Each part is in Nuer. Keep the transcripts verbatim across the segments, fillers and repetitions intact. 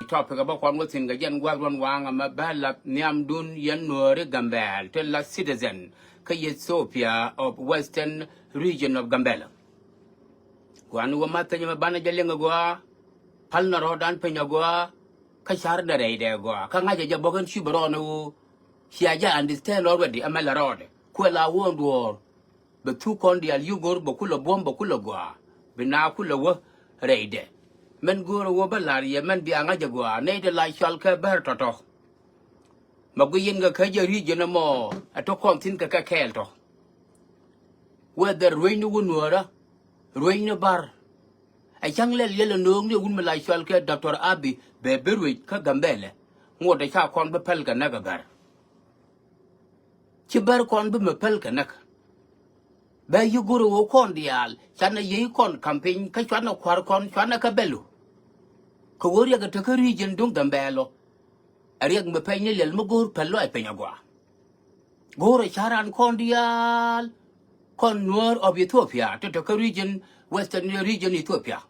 Topic bä kɔn wä thi̱n kɛ jɛn gua̱th ruɔ̱n waŋ ɛmɛ bä lath nhiamdun yɛn Nuääri Gambɛl ti la citizen kä Ethiopia of Western Region of Gambella. Gua̱n wä ma theny mɛ banɛ jɛ liŋ a gɔaa. Päl nɛ rɔ̱dan piny a gɔaa. Kä ca̱r nɛ rɛydɛ a gɔaa kä ŋa̱cɛ jɛ bä kɛn cup rɔɔn a ɣöö cia jɛ understand already ɛmɛ la rɔɔdɛ kuɛ la wuɔ̱ɔ̱ŋ duɔ̱ɔ̱r. Bɛ thuk kɔn diaal yi go̱r bɛ kulɛ buɔ̱m bɛ kulɛ gɔaa. Bi na kulɛ wä rɛydɛ. Mɛn go̱o̱rä wä bä la̱r yɛ mɛn bia ŋa̱c a gɔaa nɛy ti la cɔal kɛ bär tɔ̱tɔ̱. Mɛ gui yin kɛ kä jɛ region ɛmɔ ɛ tɔ kɔn thi̱n kɛ kɛ kɛɛl tɔ. Whether ruecni wä Nuäärä, ruecni Bär. Ɛ cäŋ lɛl yɛl ɛ nööŋni wun mi la cɔal kɛ Doctor Abiy bɛ bi ruec kä Gambɛlɛ. Ŋot ɛ ca kɔn bi päl kɛ näk ɛ Bär. Ci Bär kɔn bi mi päl kɛ näk. Bɛ yi go̱r ɛ ɣöö kɔn diaal canɛ yiey kɔn ka̱m piny kä cuanɛ kua̱r kɔn cuanɛ kä bɛlu. Kɛ ɣöö riɛk ɛ te kä region duŋ Gambɛlɔ. Ɛ riɛk mi pɛny ni liɛl mi go̱o̱r päl lɔaac piny agɔaa. Go̱o̱r ɛ ca̱ran kɔn diaal. Kɔn Nuäär of Ethiopia ti te kä region, Western region Ethiopia.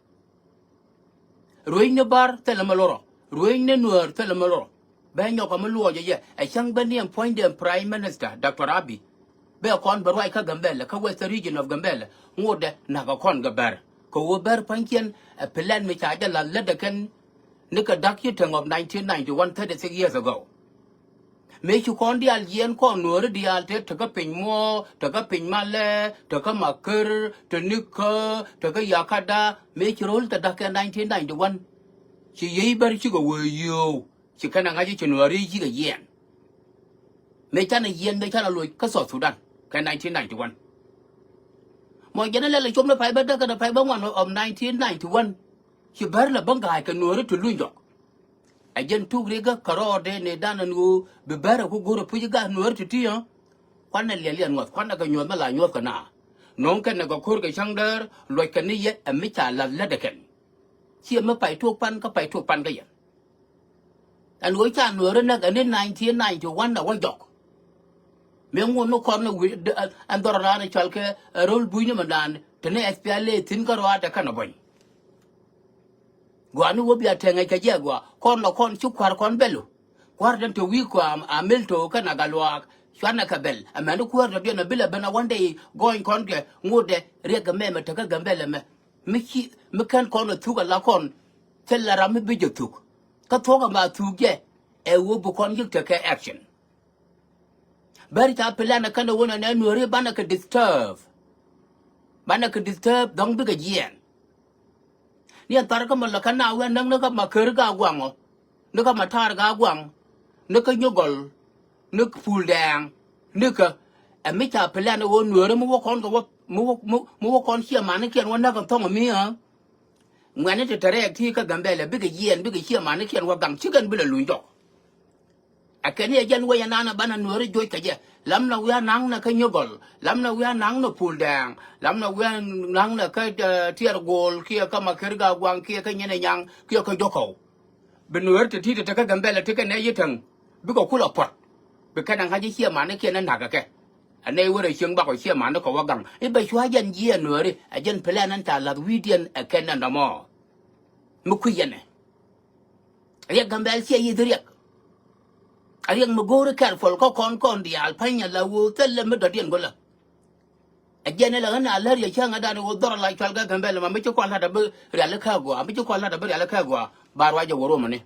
Ruecni Bär thilɛ mi lorɔ. Ruecni Nuäär thilɛ mi lorɔ. Bɛ nyɔk ɛ mi luɔc ɛ yɛ ɛ cäŋ bä ni ɛn puɔ̱nydɛ Prime Minister Doctor Abiy. Bɛ kɔn bɛ ruac kä Gambɛlɛ kä Western region of Gambɛlɛ. Ŋotdɛ na̱k ɛ kɔn kɛ Bär kɛ ɣöö Bär pua̱nykiɛn ɛ plan mi ca jɛ la̱th lätdɛ kɛn. Nikɛ da̱k ci täŋ of nineteen ninety-one, thirty-six years ago. Mëë ci kɔn diaal yiɛn kɔn Nuääri diaal te tekä piny muɔ̱ɔ̱, tekä piny malɛ, tekä maker, te nikä, tekä yakada, mëë ci ro̱l te da̱k kɛ nineteen ninety-one. Ci yiey Bär cikɛ wee yio̱o̱w ci kɛn a ŋa̱c ci Nuääri cikɛ yiɛn. Mëë canɛ yiɛn mëë canɛ loc kä South Sudan kɛ nineteen ninety-one. Mɔ jɛn a lɛl a cop ni pay bä däk kɛn a pay bä ŋuan of nineteen ninety-one. Ci Bär lɛ bä ŋa̱a̱c kɛ Nuääri ti luny jɔk. Ɛ jɛn tuk rikä kɛ rɔɔdɛ ni dan ɛn ɣöö bi Bär ɛ ku go̱r ɛ puc i̱ gat Nuääri ti̱ti̱ ɛ. Kuanɛ liɛl yɛn ŋuɔth kuanɛ kɛ nyuɔ̱th mi la nyuɔ̱th kɛ na. No̱o̱ŋ kɛn nɛ kɛ ko̱r kɛ cäŋ däär luɔc kɛn ni yɛ ɛ mi ca lath lätdɛ kɛn. Ciɛ mi pay tuɔɔk pan kä pay tuɔɔk pan kä yɛn. Ɛn ɣöö ca Nuääri näk ɛn ni nineteen ninety-one ɛ wä jɔk. Mëë ŋuɔ̱t ni kɔn ni wi̱i̱ ɛn dhɔr raan ɛ cɔal kɛ ɛ ro̱l bucni mi naan te ni S P L A thi̱n kä rɔaadɛ kɛn ɛ buɔ̱ny. Gɔaa ni wä bia tɛŋɛ kɛ jɛ gɔaa kɔn lɔ kɔn ci kua̱r kɔn bɛlu. Kua̱r den te wi̱i̱ kɔam a mil to̱o̱k kɛn a gat luaak cuanɛ kɛ bɛl ɛmɛn kuäär tɔ diɛn a bilɛ ben a wandɛ i̱ gɔɔny kɔn kɛ ŋotdɛ riɛk kɛ mɛmɛ tekä Gambɛlɛ mɛ. Mi ci mi kɛn kɔn a thuk a la kɔn thil a ram mi bi jɛ thuk. Kä thuɔ̱k ɛmɛ a thuk jɛ ɛ wä bi kɔn yik tekɛ action. Bär ca plan ɛ kɛn ɛ wun ɛnɛ Nuääri banɛ kɛ disturb. Banɛ kɛ disturb dhɔ̱ŋ bikɛ jiɛɛn. Ni ɛn thar kä mɔ lɛ kä na wi̱i̱ a näk ni kä ma ker ga guaŋ ɔ. Ni kä ma taar ga guaŋ. Ni kä nyugɔl. Ni pul dɛɛŋ. Ni kä ɛ mi ca plan ɛ wun Nuääri mi wä kɔn kɛ wä mi wä mi wä kɔn ciɛ manikiɛn wä näk ɛn thɔŋ ɛ mi ɛ. Ŋuɛ̈ni ti te rɛɛk ti kä Gambɛlɛ bikɛ yiɛɛn bikɛ ciɛ manikiɛn wä gaŋ cikɛn bi lɛ luny jɔk. Ɛ kɛn ni ɛ jɛn wec ɛnan ɛ banɛ Nuääri joc kɛ jɛ. Lam nɛ wi̱i̱ a naŋ nɛ kä nyugɔl. Lam nɛ wi̱i̱ a naŋ nɛ pul dɛɛŋ. Lam nɛ wi̱i̱ a naŋ nɛ kä tiɛɛr go̱o̱l kiɛ kä ma ker ga guaŋ kiɛ kä nyin ɛ nyaŋ kiɛ kä jɔkɔw. Bi Nuääri ti ti ti te kä Gambɛlɛ ti kɛ nɛ yi täŋ. Bikɛ kulɛ puɔt. Bi kɛn ɛ ŋa̱c i̱ ciɛ manikiɛn ɛ na̱k ɛ kɛ. Ɛ nɛy wä rɛy cieŋ bakɔ ciɛ mani kɔ wä gaŋ i̱ bɛ cua jɛn jiɛɛn Nuääri ɛ jɛn plan ɛn ca la̱th wi̱i̱diɛn ɛ kɛn ɛ nɔmɔ. Mi kui̱ yɛn ɛ riɛk Gambɛl ciɛ yieth riɛk. A riɛk mi go̱o̱ri careful kä kɔn kɔn diaal pa̱ny ɛ la wee thilɛ mi dɔ̱diɛn go̱lä. Ɛ jɛn ɛ lɛ ɣän a lär yɛ cäŋ ɛ dan ɛ wee dhɔr ɛ la cual kä Gambɛl ɛmɛ mi ci kɔn la̱t ɛ bi rial ikä gɔaa mi ci kɔn la̱t ɛ bi rial ikä gɔaa. Ba ruac ɛ wä ruɔ̱mɛni.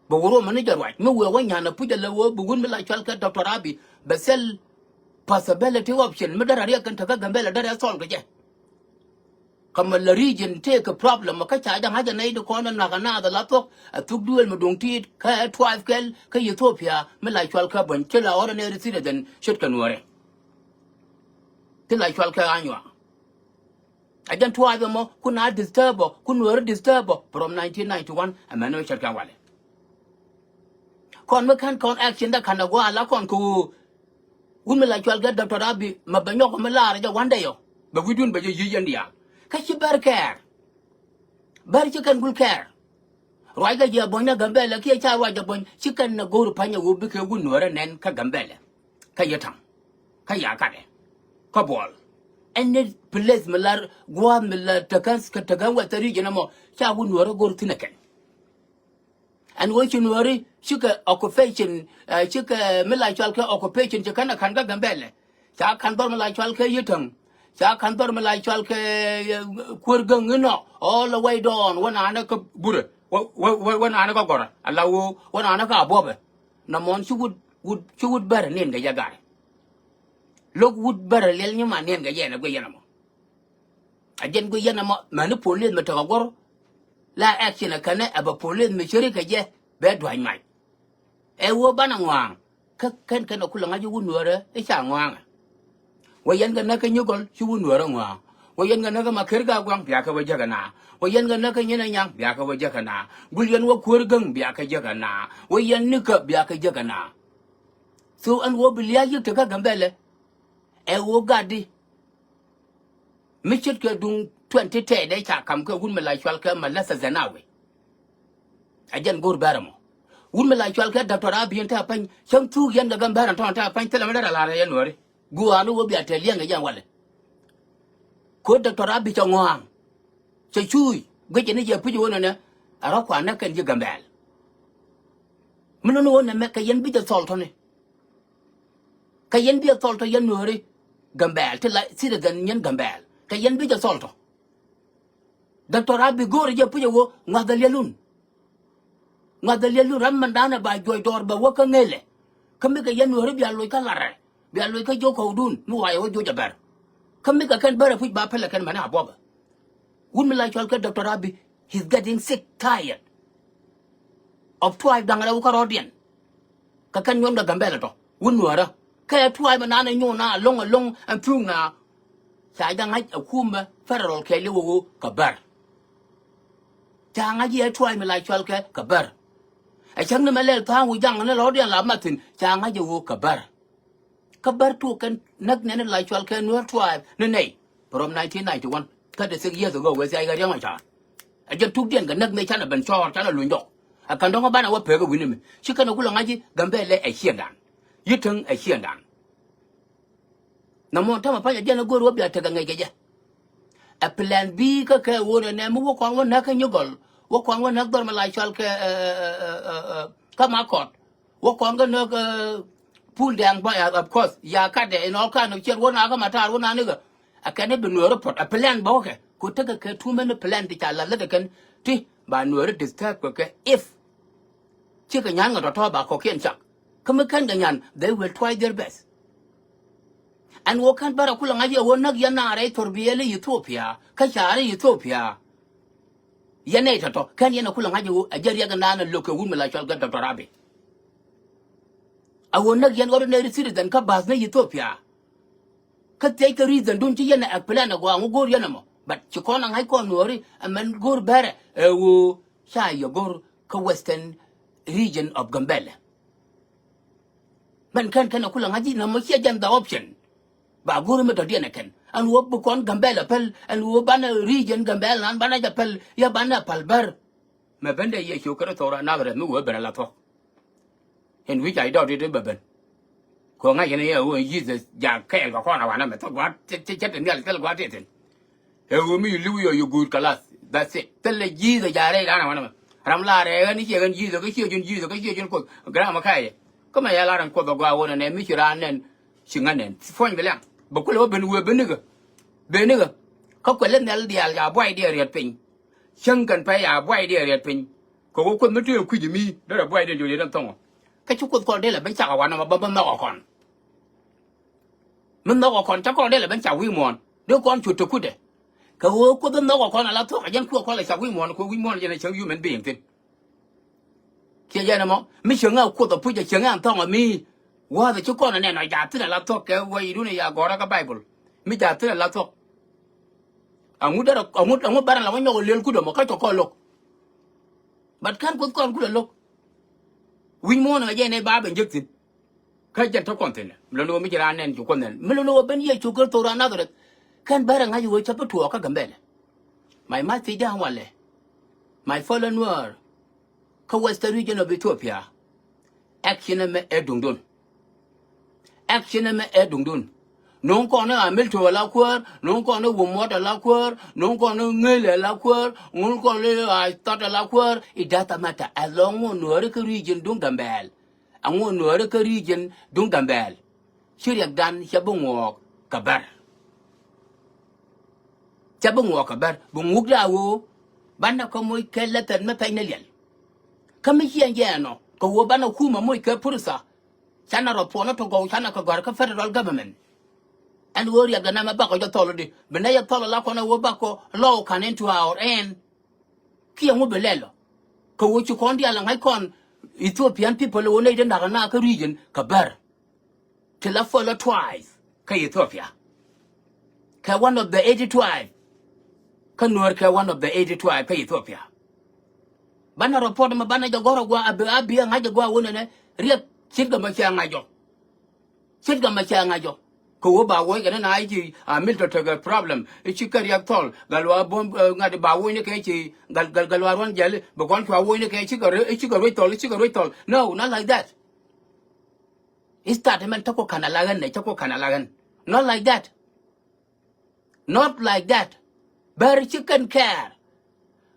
Bɛ wä ruɔ̱mɛ ni jɛ ruac mi wëë wä nyan ɛ puc ɛ lɛ wä bi wun mi la cual kɛ Doctor Abiy bɛ thil possibility option mi därɛ riɛk kɛn tekä Gambɛlɛ därɛ thɔl kɛ jɛ. Kä mɛ lɛ region tëëkɛ problem kä ca jɛ ŋa̱c ɛ nɛy di kɔn ɛ na̱k ɛ naath ɛ la thuɔ̱k ɛ thuk duëël mi duŋ ti̱i̱t kä ɛ tuath kɛl kä Ethiopia mi la cual kä buɔ̱ny ti la ordinary citizen ce̱tkɛ Nuäärɛ. Ti la cual kɛ anyuak. A jɛn tuath ɛmɔ kun a disturb ɔ kun Nuäärä disturb ɔ from nineteen ninety-one ɛmɛn ɔ cɛt kɛn walɛ. Kɔn mi kɛn kɔn action dɛ ka̱n ɛ gua̱a̱ la kɔn kɛ ɣöö wun mi la cual kɛ Doctor Abiy mɛ bɛ nyɔk ɔ mi laar ɛ jɛ wandɛ yɔ bɛ wi̱cdun bɛ jɛ yi̱c yɛn diaal. Kä ci Bär kɛɛr. Bär ci kɛn gul kɛɛr. Ruac kɛ jɛ buɔ̱ny na Gambɛlɛ kiɛ ca ruac jɛ buɔ̱ny ci kɛn nɛ go̱o̱r pa̱ny ɛ ɣöö bikɛ wun Nuäärä nɛn kä Gambɛlɛ. Kä Yetaŋ kä Yakadɛ kä Buɔl. Any place mi la gua̱a̱th mi la tekä kɛ tekä Western region ɛmɔ ca wun Nuäärä go̱o̱r thi̱n ɛ kɛn. Ɛn ɣöö ci Nuääri cikɛ occupation, ɛ, cikɛ mi la cɔal kɛ occupation ci kɛn ɛ ka̱n kä Gambɛlɛ. Ca ka̱n dhɔr mi la cɔal kɛ Yitäŋ. Ca ka̱n dhɔr mi la cɔal kɛ, ɛ, Kuäär Gäŋ inɔ. All the way down wä naanä kä Burɛ. Wä, wä, wä, wä naanä kä Gɔrä. Ala wä, wä naanä kä Abuɔbɛ. Nɔmɔ ɛn ci wut, wut, ci wut Bär niɛn kɛ jɛ gat. Lo̱k wut Bär liɛl nyiman niɛn kɛ jɛ ɛn ɛ guic yɛn ɛmɔ. A jɛn guic yɛn ɛmɔ, mäni police mi tekɛ guɔ̱r. La action ɛ kɛnɛ ɛ bɛ police mi ceri kɛ jɛ bɛ dua̱c mac. Ɛ ɣöö banɛ ŋɔa̱a̱ŋ. Kä kɛn kɛn ɛ kulɛ ŋa̱c i̱ wut Nuäärä i̱ ca ŋɔa̱a̱ŋɛ. Wä yɛn kɛ näk kä Nyigɔl ci wut Nuäärä ŋɔa̱a̱ŋ. Wä yɛn kɛ näk kä Makër Gaguaŋ bia kɛ wä jäk ɛna. Wä yɛn kɛ näk kä Nyin Anyaŋ bia kɛ wä jäk ɛna. Gul yɛn wä Kuäär Gäŋ bia kɛ jäk ɛna. Wä yɛn nikä bia kɛ jäk ɛna. So ɛn ɣöö bi lia̱a̱ yiëk te kä Gambɛlɛ. Ɛ ɣöö gatdi. Mi ce̱tkɛ duŋ twenty ten ɛ ca ka̱m kɛ wut mi la cɔal kɛ Malasa Zenawi. Ɛ jɛn go̱o̱r Bär ɛmɔ. Wut mi la cɔal kɛ Doctor Abiy ɛn te a pa̱ny cäŋ thuk yɛn kɛ Gambɛlɛ ɛn tɔ̱ ɛn te a pa̱ny thilɛ mi derɛ la̱r ɛ yɛn Nuääri. Gua̱a̱r ni ɣöö bia te liɛŋ kɛ jɛn walɛ. Ko̱ Doctor Abiy cɛ ŋɔa̱a̱ŋ. Cɛ cuuc guic ni jɛ puc ɣöö nɛnɛ. Ɛ rɔ kuanä kɛn ji̱ Gambɛl. Mi nɔni ɣöö nɛmɛ kɛ yɛn bi jɛ thɔl tɔ̱ni. Kɛ yɛn bi jɛ thɔl tɔ yɛn Nuääri Gambɛl ti la citizen yɛn Gambɛl. Kɛ yɛn bi jɛ thɔl tɔ. Doctor Abiy go̱o̱rɛ jɛ puc ɛ ɣöö ŋua̱th ɛ liɛlun. Ŋua̱th ɛ liɛlun ram mɛndanɛ ba juɔc dɔɔr bɛ wä kä ŋëlɛ. Kä mi kɛ yɛn Nuääri bia loc kä larɛ. Bia loc kä jiök kɔwdun mi wa̱a̱ yɛ wä juɔc ɛ Bär. Kä mi kɛ kɛn Bär ɛ puc ba pälɛ kɛn mɛni Abuɔbä. Wut mi la cɔal kɛ Doctor Abiy, he's getting sick, tired of tribe da̱ŋ rɛw kä rɔ̱diɛn. Kɛ kɛn nyuɔ̱n kɛ Gambɛlɛ tɔ wut Nuäärä. Kɛ tribe mi naan ɛ nyuɔ̱n na lo̱ŋ ɛ lo̱ŋ ɛn thuŋ na. Ca jɛ ŋa̱c ɛ kumɛ federal kɛɛli wä ɣöö kɛ Bär. Ca ŋa̱c yɛ tribe mi la cɔal kɛ kɛ Bär. Ɛ cäŋ ni mɛ lɛl tha̱a̱ŋ wi̱c jaŋ ni rɔ̱diɛn la mathin ca ŋa̱c ɛ ɣöö kɛ Bär. Kä Bär tuɔɔk kɛn näk nɛn la cɔal kɛ Nuer tribe ni nɛy. From nineteen ninety-one thirty-six years ago wee thiac kɛ Riɛk Macar. Ɛ jɛn tukdiɛn kɛ näk mëë canɛ ben cɔɔr canɛ luny jɔk. Ɛ kɛn dɔ̱ŋ ɛ banɛ wä pek ɛ wi̱ni mi ci kɛn ɛ kulɛ ŋa̱c i̱ Gambɛlɛ ɛ ciëŋdan. Yitäŋ ɛ ciëŋdan. Nɔmɔ tämɛ pa̱ny ɛ jɛn ɛ go̱o̱r wä bia tekɛ ŋäc kɛ jɛ. Ɛ plan B kä kɛ ɣöö nɛ nɛ mi wä kɔn wä näk kä Nyigɔl wä kɔn wä näk dhɔr mi la cɔal kɛ, ɛ, ɛ, kä Makɔt. Wä kɔn kä näk, ɛ, Pul Dɛŋ bä, ɛ, of course ya katdɛ in all kind of shit wä na kä Matar wä na nikɛ. Ɛ kɛn i̱ bi Nuäärä puɔt ɛ plan bä wä kɛ ku tekɛ kɛ too many plan ti ca la̱t lätdɛ kɛn ti ba Nuäärä disturb kɛ kɛ if cikɛ nyan ŋä tɔ̱tɔ̱ ba kɔkiɛn cak. Kä mi kɛn kɛ nyan they will try their best. Ɛn ɣöö kɛn Bär ɛ kulɛ ŋa̱c yɛ ɣöö näk yɛn na rɛy thor bi yɛ lɛ Ethiopia kä ca rɛy Ethiopia. Yɛn nɛy tɔ̱tɔ̱ kɛn yɛn ɛ kulɛ ŋa̱c yɛ ɣöö ɛ jɛ riɛk ɛn da̱a̱n ɛ lo̱k kɛ wut mi la cɔal kɛ Doctor Abiy. Ɛ ɣöö näk yɛn ordinary citizen kä ba̱th ni Ethiopia. Kä thiec kɛ reason dun ci yɛn ɛ explain ɛ gɔaa ŋu go̱o̱r yɛn ɛmɔ but ci kɔn ɛ ŋa̱c kɔn Nuääri ɛ mɛn go̱o̱r Bärɛ ɛ ɣöö ca yɛ go̱o̱r kä western region of Gambɛlɛ. Mɛn kɛn kɛn ɛ kulɛ ŋa̱c ji̱ nɔmɔ ciɛ jɛn the option. Ba go̱o̱r mi dɔ̱diɛn ɛ kɛn ɛn ɣöö bi kɔn Gambɛlɛ päl ɛn ɣöö banɛ region Gambɛlɛ nan banɛ jɛ päl yɛ banɛ päl Bär. Mɛ ben dee Yecu Kritho rɔ Nadharɛth mi wee ben ala thuɔ̱k. In wi̱c a idɔɔt i̱ ti bɛ ben. Kɛ ɣöö ŋa̱c yɛn i̱ ɛ ɣöö in Jesus jaak kɛɛl kɛ kɔn a wanɛ mɛ thil gua̱a̱th ti, ti, ti, ti nhial thil gua̱a̱th ti thi̱n. Ɛ ɣöö mi li̱w yɔ yɛ guut kɛ lath. That's it. Thilɛ Jesus jaak rɛy raan a wanɛ mɛ. Ram la rɛɛ ɣän i̱ ciɛ ɣän Jesus kä ciɛ ji̱n Jesus kä ciɛ ji̱n Kuoth. Gram kä yɛ. Kä mɛ yɛ la ran Kuoth ɛ gɔaa ɣöö nɛ nɛ mi ci raan nɛn ci ŋa̱n nɛn. Puɔ̱ny bi lɛŋ. Bɛ kulɛ wä ben wee ben nikɛ. Ben nikɛ. Kä kuɛl i̱ nhial diaal ca buaydiɛn riɛt piny. Cäŋ kɛn pɛy a buaydiɛn riɛt piny. Kɛ ɣöö Kuoth mi tëë kui̱c mi derɛ buaydiɛn jɔ̱ɔ̱c riɛt ɛn thɔ̱ŋɔ. Kä ci Kuoth kɔn dee lɛ ben cak a wanɛ mɛ bä, bä nhɔk ɛ kɔn. Mi nhɔk ɛ kɔn cä kɔn dee lɛ ben cak wi̱i̱ muɔ̱ɔ̱n dee kɔn cu te kutdɛ. Kɛ ɣöö Kuoth nhɔk ɛ kɔn ala thuɔ̱k a jɛn kuɛ kɔn lɛ cak wi̱i̱ muɔ̱ɔ̱n kɛ wi̱i̱ muɔ̱ɔ̱n jɛn ɛ cäŋ yumɛn bi̱i̱ŋ thi̱n. Kiɛ jɛn ɛmɔ mi cieŋ ɛ Kuoth ɛ puc ɛ cieŋ ɛ ɛn thɔ̱ŋ ɛ mi. Wa̱a̱th ɛ ci kɔn ɛ nɛn ɔ jaat thi̱n ɛ la thuɔ̱k kɛ wä idun ɛ ya gɔ̱rä kä Baibol. Mi jaat thi̱n ɛ la thuɔ̱k. Aŋu derɛ aŋu aŋu barɛ la wä nyɔk ɛ liel kut ɛmɔ kä cɔ kɔn lo̱k. But kän Kuoth kɔn kulɛ lo̱k. Wi̱c muɔ̱ɔ̱n ɛ jɛn ɛ ba ben jek thi̱n. Kä jɛn tɔ̱ kɔn thi̱n ɛ mi lo̱n ɣöö mi ci raan nɛn ci Kuoth nɛn mi lo̱n ɣöö ben Yecu Kritho raan Nadharɛth. Kän bärɛ ŋa̱c ɣöö cä bi tuɔɔk kä Gambɛlɛ. My message dan walɛ. My fellow Nuer kä Western region of Ethiopia. Action ɛmɛ ɛ duŋdun. Action ɛmɛ ɛ duŋdun. No̱o̱ŋ kɔn i̱ Amilto ala kuäär, no̱o̱ŋ kɔn i̱ Wumuɔt ala kuäär, no̱o̱ŋ kɔn i̱ Ŋeli ala kuäär, no̱o̱ŋ kɔn i̱ Athɔt ala kuäär. It doesn't matter. As long ŋuɔ̱t Nuääri kä region duŋ Gambɛl. Aŋuɔ̱t Nuääri kä region duŋ Gambɛl. Ci riɛkdan cɛ bi ŋuɔɔk kɛ bär. Cɛ bi ŋuɔɔk kɛ bär bi ŋuk daa ɣöö banɛ kɛ moc kɛ lɛ thɛt mi pɛny ni liɛl. Kä mi ciɛn jɛ ɛnɔ kɛ ɣöö banɛ kumɛ moc kɛ pursa. Canɛ rɔ puɔnä ti gɔw canɛ kɛ gɔ̱a̱r kä federal government. Ɛn ɣöö riɛkdɛ nɛmɛ bakɔ jɛ thɔl di bi nɛ jɛ thɔl ala kɔn ɛ ɣöö bakɔ lɔw kan into our hand. Kiɛ ŋu bi lɛl ɔ kɛ ɣöö ci kɔn diaal ɛ ŋa̱c kɔn Ethiopian people ɛ ɣöö nɛy ti nak ɛ na kä region kɛ bär. Ti la fɔlɔ twice kä Ethiopia. Kɛ one of the eighty twice. Kä Nuäär kɛ one of the eighty twice kä Ethiopia. Banɛ report mɛ banɛ jɛ gɔ̱r a gua a bi a bi a ŋa̱c a gua wunɛ nɛ riɛk cit gɛ mɛ cɛ ŋa̱c jɔ. Cit gɛ mɛ cɛ ŋa̱c jɔ. Kɛ wä ba woc kɛ ni na i̱ ci a mil tɔ tekɛ problem i̱ ci kɛ riɛk thɔl gal wa bom ŋa̱t ba woc ni kɛ ci gal gal gal wa ruɔn jɛli bi kɔn cua woc ni kɛ ci kɛ ri ci kɛ ruec thɔl ci kɛ ruec thɔl. No, not like that. I̱ start mɛn cä ku ka̱n a la ɣän nɛ cä ku ka̱n a la ɣän. Not like that. Not like that. Bär ci kɛn kɛɛr.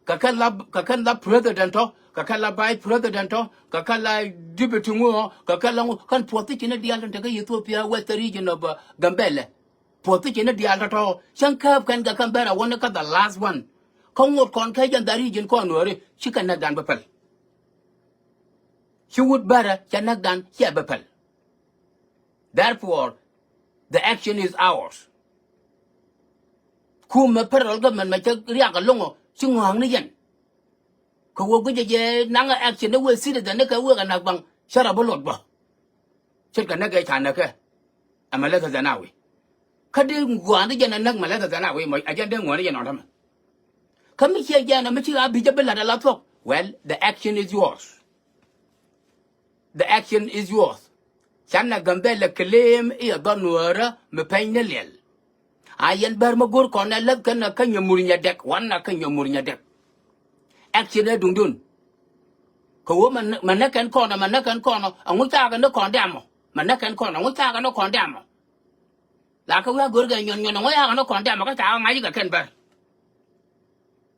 Kɛ kɛn la kɛ kɛn la president tɔ kɛ kɛn la vice president tɔ kɛ kɛn la deputy ŋu ɔ kɛ kɛn la ŋu kɛn puɔth ti ci ni diaal tin te kä Ethiopia west region of uh, Gambɛlɛ. Puɔth ti ci ni diaal tɔ̱tɔ̱ cäŋ kääp kɛn kɛ kɛn bär a wä ni kä the last one. Kä ŋot kɔn kɛ jɛn that region kɔn Nuääri ci kɛn nɛk dan bä päl. Ci wut bärä cɛ näk dan ciɛ bɛ päl. Therefore the action is ours. Kumɛ federal government mɛ cɛ riak ɛlɔ̱ŋ ɔ ci ŋɔ̱a̱ŋ ni yɛn. Kɛ wee guic jɛ jɛ naŋ action ni wee citizen ni kɛ wee kɛ nak baŋ cä rɔ bi luɔt bä. Ce̱tkɛ näk ɛ ca näk kɛ. Ɛmɛ lɛ thäthɛ na wi̱i̱. Kä dee ŋuani jɛn ɛ näk mɛ lɛ thäthɛ na wi̱i̱ mɔ a jɛn dee ŋuani jɛn ɔ̱tɔmɛ. Kä mi ciɛ jɛn ɛ mi ci a bi jɛ bi la̱t ɛ la thuɔ̱k. Well, the action is yours. The action is yours. Canɛ Gambɛlɛ claim i̱ ɛ dhɔn Nuäärä mi pɛny ni liɛl. A yɛn bär mi go̱r kɔn ɛ läth kɛn ɛ kä nyɛ mur nyɛ dɛk wanɛ kä nyɛ mur nyɛ dɛk. Action ɛ duŋdun. Kɛ ɣöö mɛ näk kɛn kɔn ɔ mɛ näk kɛn kɔn ɔ ɛŋu cakɛ ni kɔn dɛmɔ mɛ näk kɛn kɔn ɔ ɛŋu cakɛ ni kɔn dɛmɔ. La kɛ wi̱i̱ a go̱r kɛ nyuɔn nyuɔn ɛŋu cakɛ ni kɔn dɛmɔ kä cakɛ ŋa̱c kɛ kɛn bär.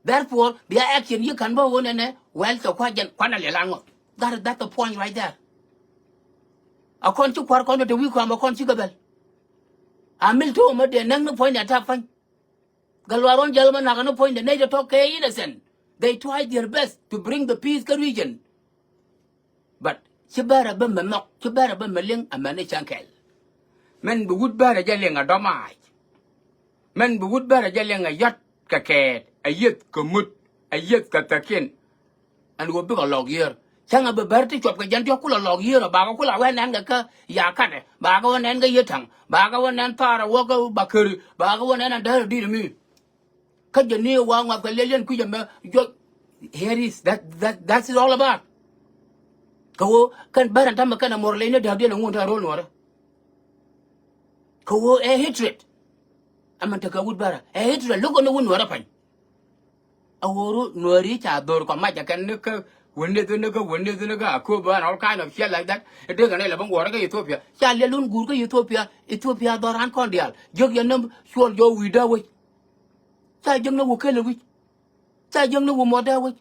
Therefore bia action yi ka̱n bä ɣöö nɛnɛ well cɛ kua̱ jɛn kuanɛ liɛl aŋɔ. That that's the point right there. A kɔn ci kua̱r kɔn te wi̱i̱ kɔam a kɔn ci kɛ bɛl. A mil to̱o̱mä dee näk ni puɔ̱nydɛ ta̱a̱ pa̱ny. Gat luaar ɣɔ̱n jäl mɛ nakä ni puɔ̱nydɛ nɛy tɔ̱ tɔ̱ kɛ innocent. They try their best to bring the peace kä region. But ci bärɛ bä mɛ nhɔk ci bärɛ bä mɛ liŋ amäni cäŋ kɛl. Mɛn bi wut bärɛ jɛ liŋ a dɔ̱mac. Mɛn bi wut bärɛ jɛ liŋ a yɔ̱t kɛ kɛɛt a yieth kɛ mut a yieth kɛ thäkin. Ɛn ɣöö bikɛ lɔk yiër cäŋ a bi bär ti cuɔp kɛ jɛn ti kulɛ lɔk yiër ɔ bakɛ kulɛ wä nɛn kɛ kä ya katɛ bakɛ wä nɛn kɛ yië ta̱ŋ bakɛ wä nɛn thaarɛ wä kä bakäri bakɛ wä nɛn a däär di̱t mi. Kä jɛ ni wa ŋuath kɛ liɛl yɛn kui̱c ɛmɛ juɔc. Here is that that that's it all about. Kɛ ɣöö kɛn bär ɛn ta̱mɛ kɛn ɛ muɔr leny ni dääk diɛn ɛ ŋun ta̱a̱ ro̱l nuɔrä. Kɛ ɣöö ɛ hatred. Ɛmɛn tekɛ wut bärä ɛ hatred lo̱k ɛn ɛ wut nuɔrä pa̱ny. A ɣöru nuääri ca dho̱r kɔ mac ɛ kɛn ni kä wä neth ni kä wä neth ni kä a köp ɣän all kind of shit like that. Ɛ dee kɛn ɛ lɛ bä ŋuɔrä kä Ethiopia ca liɛl wun guur kä Ethiopia. Ethiopia dhɔran kɔn diaal jiök yɛn ni cuɔl jɔw wi̱i̱ dee wec. Ca jiök ni wä kelɛ wi̱c. Ca jiäkni wä muɔt dee wec.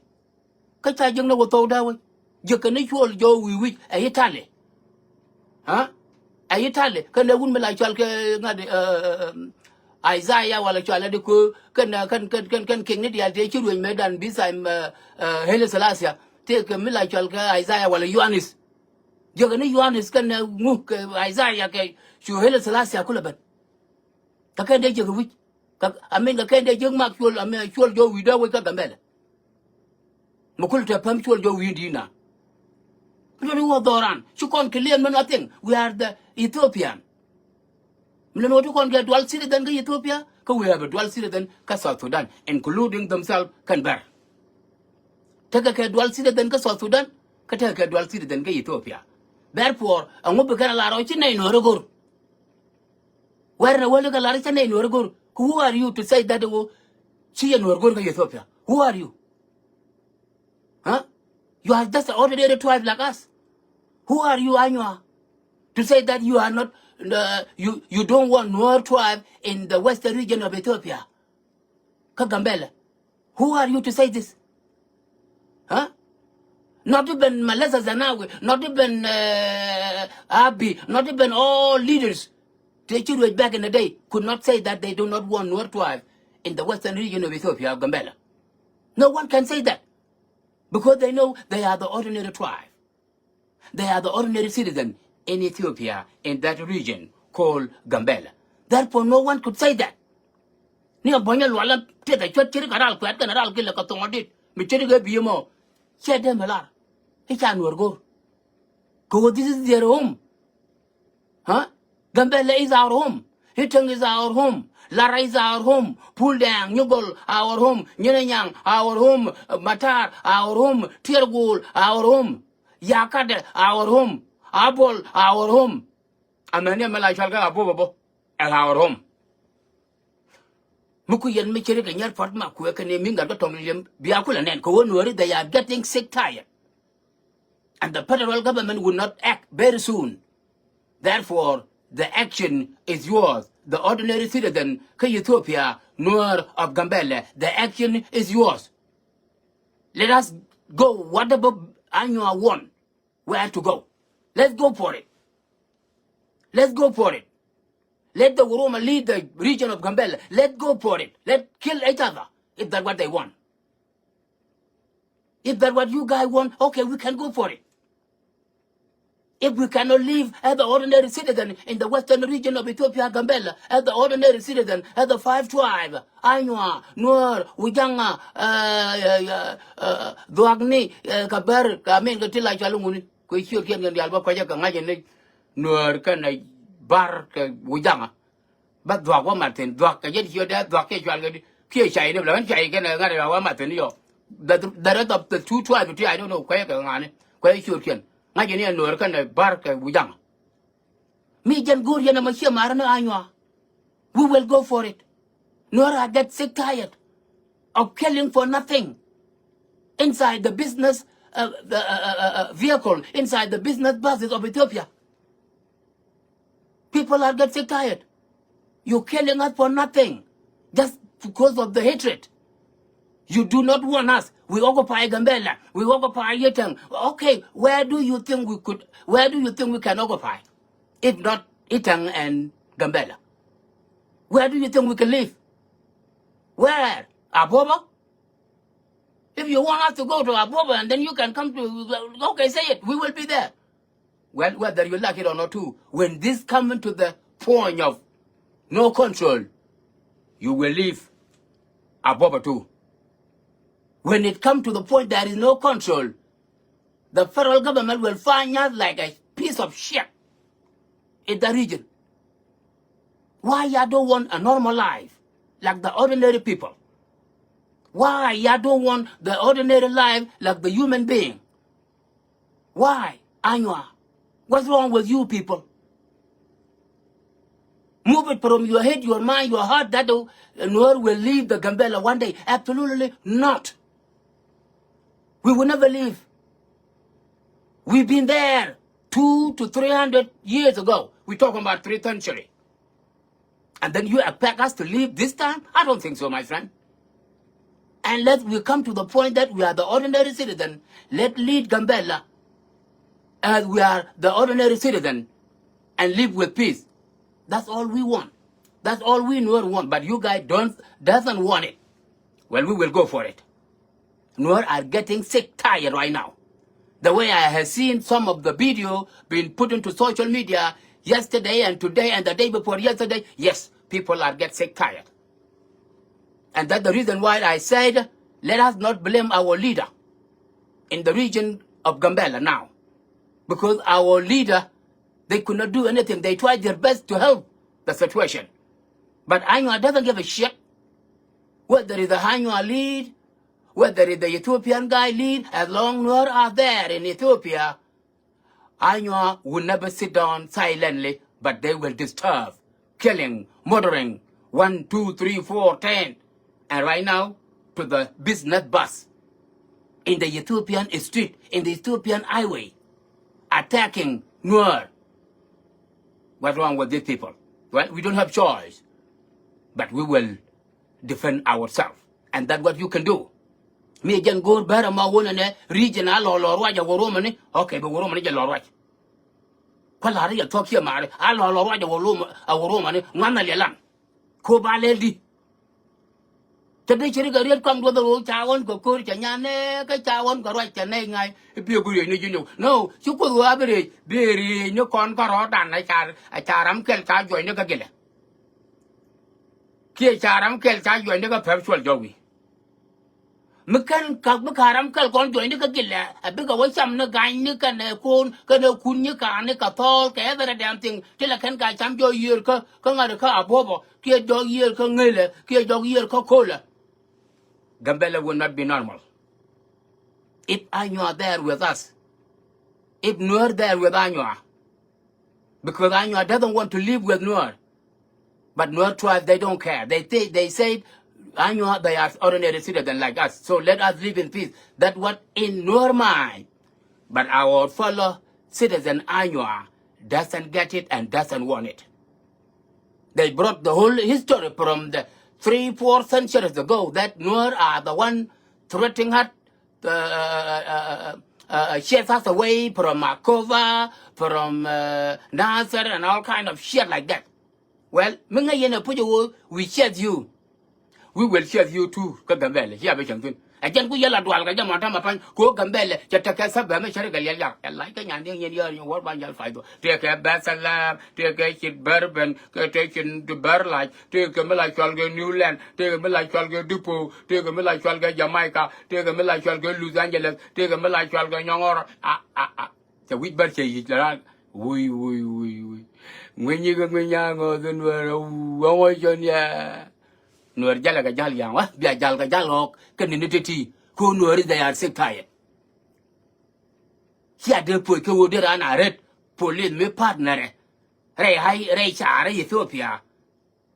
Kä ca jiäkni wä thɔw dee wec. Jiäkɛ ni cuɔl jɔw wi̱i̱ wi̱c ɛ Itali. Ɛ Itali kɛn ɛ wut mi la cual kɛ ŋa̱t Isaiah wala cual ɛ di köö kɛn kɛn kɛn kɛn kɛn kɛn kiŋni diaal tëë ci ruëc mëëdan bi thaim Haile Selassie tëë kɛ mi la cual kɛ Isaiah wala Yohanes. Jiäkɛ ni Yohanes kɛn ɛ ŋu kɛ Isaiah kɛ cu Haile Selassie kulɛ ben. Kä kɛn dee jiäkɛ wi̱c. Kä amin kɛ kɛn dee jiäk mak cuɔl amin cuɔl jɔw wi̱i̱ dee wec kä Gambɛlɛ. Mi kul te päm cuɔl jɔw wi̱i̱ di̱i̱t na. Mi lon i̱ wä dhɔran ci kɔn kɛ liɛn mi nothing. We are the Ethiopian. Mi lon i̱ wä ti kɔn kɛ dual citizen kä Ethiopia kä we have a dual citizen kä South Sudan including themselves kɛn bär. Tekɛ kɛ dual citizen kä South Sudan kä tekɛ kɛ dual citizen kä Ethiopia. Therefore ɛŋu bi kɛn a lar ɔ ci nɛy nuɔ̱ɔ̱r i̱ go̱r. Wɛr ni wäli kɛ lar i̱ cä nɛy nuɔ̱ɔ̱r i̱ go̱r. Who are you to say that ɣöö ci yɛ nuɔ̱ɔ̱r go̱r kä Ethiopia? Who are you? Huh? You are just an ordinary tribe like us. Who are you, Anywa, to say that you are not uh, you, you don't want Nuer tribe in the western region of Ethiopia. Kä Gambela. Who are you to say this? Huh? Not even Malesa Zenawi, not even uh, Abiy, not even all leaders. Tëë ci ruëc back in the day could not say that they do not want Nuer tribe in the western region of Ethiopia, Gambela. No one can say that because they know they are the ordinary tribe. They are the ordinary citizen in Ethiopia, in that region called Gambela. Therefore, no one could say that. Ni a buɔ̱nyɛ lualä tëth a cuät ciri kɛ ral kuɛ̈t kɛnɛ ral kilɛ kɛ thoŋ adit mi ciri kɛ bi̱i̱ mɔ. Ciɛ dee mi lar i̱ ca Nuɔr go̱o̱r. Kɛ ɣöö this is their home. Huh? Gambela is our home. Iteng is our home. Lara is our home. Puldɛŋ, Nyugol, our home. Nyinanyaŋ, our home. Matar, our home. Tiɛrgol, our home. Yakadɛ, our home. Abol, our home. Amɛni amɛ la cual kɛ Abobo bɔ, ɛ our home. Mi ku yɛn mi ciri kɛ nyɛr puɔt ma kuɛ kɛn mi ŋa̱t kä tɔŋ liɛm bia kulɛ nɛn kɛ wä Nuɔri, they are getting sick tired. And the federal government will not act very soon. Therefore, the action is yours. The ordinary citizen kä Ethiopia, Nuer of Gambela, the action is yours. Let us go. Whatever Anywa want, where to go? Let's go for it. Let's go for it. Let the Oroma lead the region of Gambela. Let's go for it. Let's kill each other if that's what they want. If that's what you guys want, okay, we can go for it. If we cannot live as the ordinary citizen in the western region of Ethiopia, Gambela, as the ordinary citizen, as the five tribe, Anywa, Nuer, Ujanga, uh, uh, uh, Duagni, uh, Kaber, I mean, kɛ ti la cɔal ŋuni, kɛ ciöt kiɛn kɛn diaal bä kɔcä kɛ ŋa̱c ni Nuer kɛnɛ Bar kɛ Ujanga. Bä Dhuak wä Martin, Dhuak kɛ jɛ ti ciöt dee Dhuak kiɛ cual kɛ di kiɛ cay ni bɛ la ɣän cay kɛnɛ ŋa̱t yɔ wä Martin yɔ. The, the rest of the two tribes ti, I don't know kuɛ kɛ ŋa̱ni kuɛ ciöt kiɛn. Ŋa̱c ni ɛ Nuer kɛnɛ Bar kɛ Ujanga. Mi jɛn go̱o̱r yɛn ɛmɔ ciɛ marä ni Anywa. We will go for it. Nuer are get sick tired of killing for nothing inside the business, uh, the, uh, uh, uh, uh, vehicle, inside the business buses of Ethiopia. People are get sick tired. You're killing us for nothing, just because of the hatred. You do not want us. We occupy Gambela. We occupy Yetang. Okay, where do you think we could, where do you think we can occupy? If not Itang and Gambela? Where do you think we can live? Where? Abobo? If you want us to go to Abobo and then you can come to, okay, say it. We will be there. Well, whether you like it or not too, when this coming to the point of no control, you will leave Abobo too. When it come to the point there is no control, the federal government will find us like a piece of shit in the region. Why y'all don't want a normal life like the ordinary people? Why y'all don't want the ordinary life like the human being? Why, Anywa? What's wrong with you people? Move it from your head, your mind, your heart that uh, Nuer will leave the Gambela one day. Absolutely not. We will never leave. We've been there two to three hundred years ago. We talking about three century. And then you expect us to leave this time? I don't think so, my friend. Unless we come to the point that we are the ordinary citizen, let lead Gambela as we are the ordinary citizen and live with peace. That's all we want. That's all we Nuer want. But you guys don't, doesn't want it. Well, we will go for it. Nuer are getting sick, tired right now. The way I have seen some of the video being put into social media yesterday and today and the day before yesterday, yes, people are get sick, tired. And that's the reason why I said, let us not blame our leader in the region of Gambela now. Because our leader, they could not do anything. They tried their best to help the situation. But Anywa doesn't give a shit whether it's the Anywa lead, whether it's the Ethiopian guy lead, as long Nuer are there in Ethiopia, Anywa will never sit down silently, but they will disturb, killing, murdering, one, two, three, four, ten. And right now, to the business bus, in the Ethiopian street, in the Ethiopian highway, attacking Nuer. What's wrong with these people? Well, we don't have choice. But we will defend ourselves. And that's what you can do. Mi jɛn go̱o̱r bɛr ɛmɔ wun ɛnɛ region a lɔ lɔ ruac a wä romani. Okay, bɛ wä romani jɛ lɔ ruac. Kua̱ la̱r yɛ thuɔ̱k ciɛ mari a lɔ lɔ ruac a wä romani ŋuan a liɛlan. Ko ba lɛl di. Cɛ dee cɛ ri kɛ riet kɔm duɔth ro ca ɣɔn kɛ ko̱r cɛ nyan nɛ kä ca ɣɔn kɛ ruac cɛ nɛy ŋa̱c. I̱ piɛ ku riec ni ji̱ nyɔk no ci kuoth ɣöö a bi riec bi riec ni kɔn kä rɔɔdan a ca a ca ram kɛl ca juɔcni kä gilɛ. Kiɛ ca ram kɛl ca juɔcni kä pɛp cuɔl jɔk wi̱i̱. Mi kɛn kak mi ka ram kɛl kɔn juɔcni kä gilɛ a bikɛ wä cam ni gany ni kɛn ɛ ko̱o̱n kɛn ɛ kun ni ka̱a̱n ni kɛ thɔɔl kɛ every damn thing. Ti lɛ kɛn ka cam jɔk yiër kä kä ŋa̱t kä a buɔpɔ kiɛ jɔk yiër kä ŋelɛ kiɛ jɔk yiër kä ko̱lɛ. Gambela will not be normal. If Anywa there with us, if Nuer there with Anywa, because Anywa doesn't want to live with Nuer. But Nuer tribe, they don't care. They say, they say Anywa, they are ordinary citizens like us. So let us live in peace. That's what in Nuer mind. But our fellow citizen Anywa doesn't get it and doesn't want it. They brought the whole history from the three, four centuries ago that Nuer are the one threatening us, uh, uh, uh, uh, uh, chase us away from Akova, from uh, Nasser, and all kind of shit like that. Well, mi ŋäc yɛn a puc a ɣöö we chase you. We will chase you too. Kä Gambɛlɛ cia bi cäŋ thi̱n. Ɛ jɛn ku yɛ la dual kɛ jɛ mɔn tamɛ pa̱ny kɛ ɣöö Gambɛlɛ cɛ tekɛ tha̱bɛ mi cärikɛ liɛl yak. Ɛ lac kä nyan diɛŋ yɛn yäär nyɛ wäär ba nyal pay dhɔ. Tëëkɛ Bethlehem, tëëkɛ Cit Bourbon, kɛ tëë Cit Bär Lac, tëëkɛ mi la cɔal kɛ New Land, tëëkɛ mi la cɔal kɛ Depot, tëëkɛ mi la cɔal kɛ Jamaica, tëëkɛ mi la cɔal kɛ Los Angeles, tëëkɛ mi la cɔal kɛ Nyɔŋɔr. A, a, a. Cɛ wi̱c bär cɛ yic la raan. Wui, wui, wui, wui. Ŋui̱ny ikɛ ŋui̱ny a ŋɔth in Nuɛr a wä ŋɔc cɔn yɛ. Nuɛr jalɛ kɛ jal yaŋ wä bia jal kɛ jal ɣɔk kɛ nini ti̱ti̱. Ko Nuɛr is they are sick tired. Cia dee puɔc kɛ ɣöö dee raan a ret. Police mi partner rɛy hai rɛy caarä Ethiopia.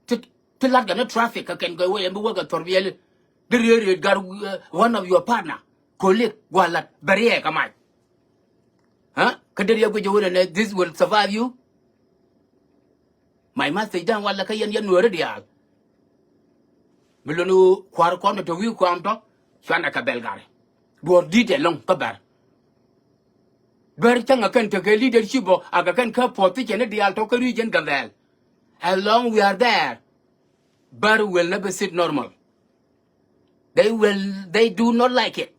Ti, ti lat kɛ ni traffic kɛ kɛn kɛ wee ɛn bi wek kɛ thor biɛli. Di riet riet gar, uh, one of your partner, colleague, gualat bɛ riɛɛ kɛ mac. Huh? Kä di riɛk guic jɛ wunɛ nɛ this will survive you. My message dan walɛ kä yɛn yɛn Nuɛri diaal. Mi luni kua̱r kɔn tɔ wi̱i̱ kuam tɔ cuanɛ kɛ bɛl gari. Duɔr di̱t ɛlɔ̱ŋ kä bɛr. Bɛr cäŋ a kɛn tekɛ leadership ɔ a kɛ kɛn kä position ni diaal tɔ kä region Gambɛl. As long we are there, Bär will never sit normal. They will, they do not like it.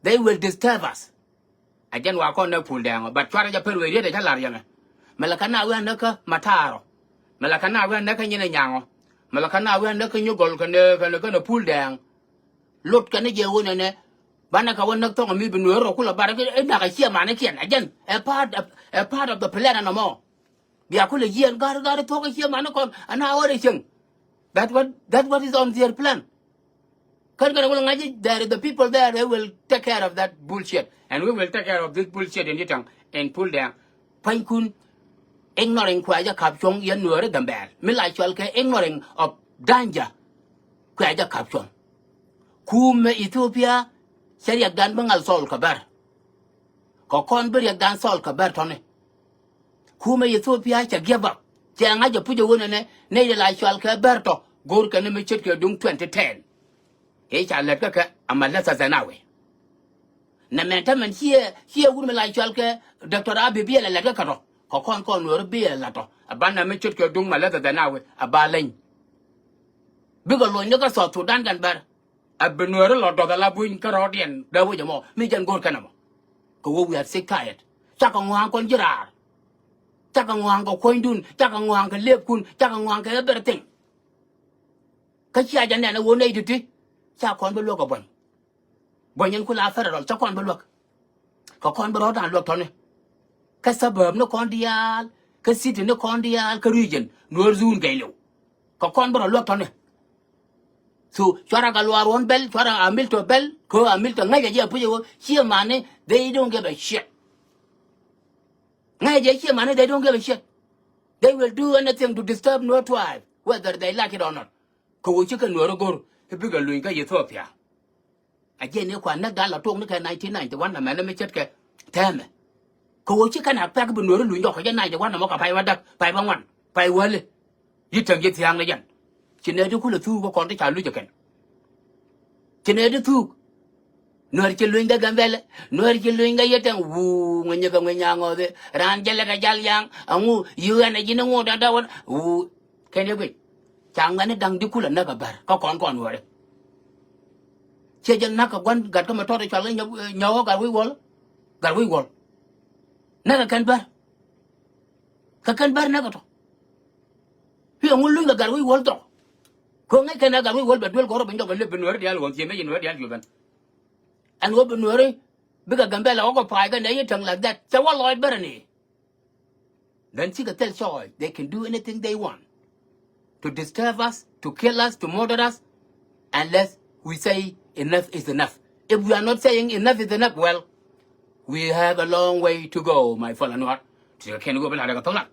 They will disturb us. A jɛn wa kɔn nɛ Pul Dɛŋ ɔ, but cuarɛ jɛ pɛr wee riet ɛ cä lar yɛmɛ. Mɛ lɛ kɛ na wee a näk kä Matar ɔ. Mɛ lɛ kɛ na wee a näk kä Nyin ɛ Nyaŋ ɔ. Mɛ lɛ kɛ na wee a näk kä Nyugɔl kɛnɛ, kɛnɛ, kɛnɛ Pul Dɛŋ. Lot kɛn ni jɛ wun ɛnɛ. Banɛ kɛ wä näk thɔŋ mi bi Nuɛr rɔ kulɛ bar inak a ciɛ manikiɛn. A jɛn ɛ part, ɛ part of the plan ɛnɔmɔ. Bia kulɛ yiɛn gar gar thuɔk a ciɛ mani kɔn ana ɣɔr ɛ cieŋ. That what, that what is on their plan. Kän kän wul ŋa̱c ji̱, there is the people there, they will take care of that bullshit. And we will take care of this bullshit in Itang, in Pul Dɛŋ. Pua̱nykun, ignoring kuɛ jɛ kap cuɔ̱ŋ yɛn Nuɛri Gambɛl. Mi la cual kɛ ignoring of danger. Kuɛ jɛ kap cuɔ̱ŋ. Kumɛ Ethiopia cɛ riɛkdan bi ŋal thɔɔl kɛ Bär. Kɛ kɔn bi riɛkdan thɔɔl kɛ Bär tɔ̱ni. Kumɛ Ethiopia cɛ give up. Cɛ ŋa̱c jɛ puc ɛ wun ɛnɛ nɛy dee la cual kɛ Bär tɔ go̱o̱r kɛn ni mi ce̱tkɛ duŋ twenty ten. I̱ ca lɛt kä kɛ a Malɛtha Zenawi. Nɛ mɛn tämɛn ciɛ, ciɛ wun mi la cual kɛ Doctor Abiy biɛl ɛ lɛt kä kɛ tɔ. Kɛ kɔn kɔn Nuɛri biɛl ɛ la tɔ a banɛ mi ce̱tkɛ duŋ Malɛtha Zenawi a ba leny. Bikɛ lony ni kä South Sudan kɛn Bär. A bi Nuɛri lɔ dɔth ala buny kä rɔɔdiɛn dee wec ɛmɔ mi jɛn go̱o̱r kɛn ɛmɔ. Kɛ ɣöö we are sick tired. Cakɛ ŋɔ̱a̱ŋ kɔn ji̱ raar. Cakɛ ŋɔ̱a̱ŋ kɛ kuɔ̱nydun, cakɛ ŋɔ̱a̱ŋ kɛ lëëpkun, cakɛ ŋɔ̱a̱ŋ kɛ everything. Kä cia jɛ nɛn ɛ ɣöö nɛy ti̱ti̱ ca kɔn bi luäk ɛ buɔ̱ny. Buɔ̱ny in ku la federal cä kɔn bi luäk. Kɛ kɔn bi rɔ̱dan luäk tɔ̱ni. Kä suburb ni kɔn diaal, kä city ni kɔn diaal, kä region, Nuɛr zun gɛy liw. Kɛ kɔn bi rɔ luäk tɔ̱ni. So cuarɛ Gatluak Ruɔ̱n Bɛl, cuarɛ Amiltɔ Bɛl, kɛ ɣöö Amiltɔ ŋäcɛ jɛ a puc ɛ ɣöö ciɛ mani, they don't give a shit. Ŋäcɛ jɛ ciɛ mani, they don't give a shit. They will do anything to disturb Nuer tribe, whether they like it or not. Kɛ ɣöö cikɛ Nuɛri go̱r i̱ bikɛ luny kä Ethiopia. A jiɛn ni kuan näk da̱a̱n la tuɔɔk ni kɛ nineteen ninety-one amɛn mi ce̱tkɛ tɛmɛ. Kɛ ɣöö ci kɛn a pɛk bi Nuääri luny jɔk kɛ jɛ naac jɛ wanɛ mɔ kɛ pay wa däk, pay wa ŋuan, pay wäli. Yi täŋ ji̱ thia̱a̱ŋ ni jɛn. Ci nɛy ti kulɛ thuuk kä kɔn ti ca luc ɛ kɛn. Ci nɛy ti thuuk. Nuäär ci luny kä Gambɛlɛ, Nuäär ci luny kä Yietɛŋ, wuu, ŋuny nyikɛ ŋuny nyaŋɔthi, raan jälɛ kɛ jal yaŋ, aŋu, yi ɣän a ji̱n iŋu dɔ̱dɔ̱ wän, wuu. Kɛn yɛ guic. Ca ŋuɛ̈tni da̱ŋ di kulɛ näk a bär kä kɔn kɔn Nuääri. Ciɛ jɛ näk kɛ gua̱n gat kä mɛ tɔt i̱ cɔal kä nyɔk, nyɔk gat wi̱i̱ wuɔl. Gat wi̱i̱ wuɔl. Näk kɛ kɛn bär. Kɛ kɛn bär näk kɛ tɔ. Piɛ ŋun luny kɛ gat wi̱i̱ wuɔl thok. Kɛ ŋäc kɛn a gat wi̱i̱ wuɔl bɛ duel kɔrɔ bi nyɔk kɛ lep bi Nuääri diaal ɣɔn thiee mec in Nuääri diaal cuɛ ben. Ɛn ɣöö bi Nuääri bikɛ Gambɛlɛ ɣɔk kɛ pa̱a̱c kɛ nɛy Yietɛŋ like that. Cɛ wä lɔɔc bärɛ ni. Then cikɛ thil choice. They can do anything they want to disturb us, to kill us, to murder us, unless we say enough is enough. If we are not saying enough is enough, well, we have a long way to go, my fellow Nuer. Ti kɛn go̱o̱p in la rɛk a thok lat.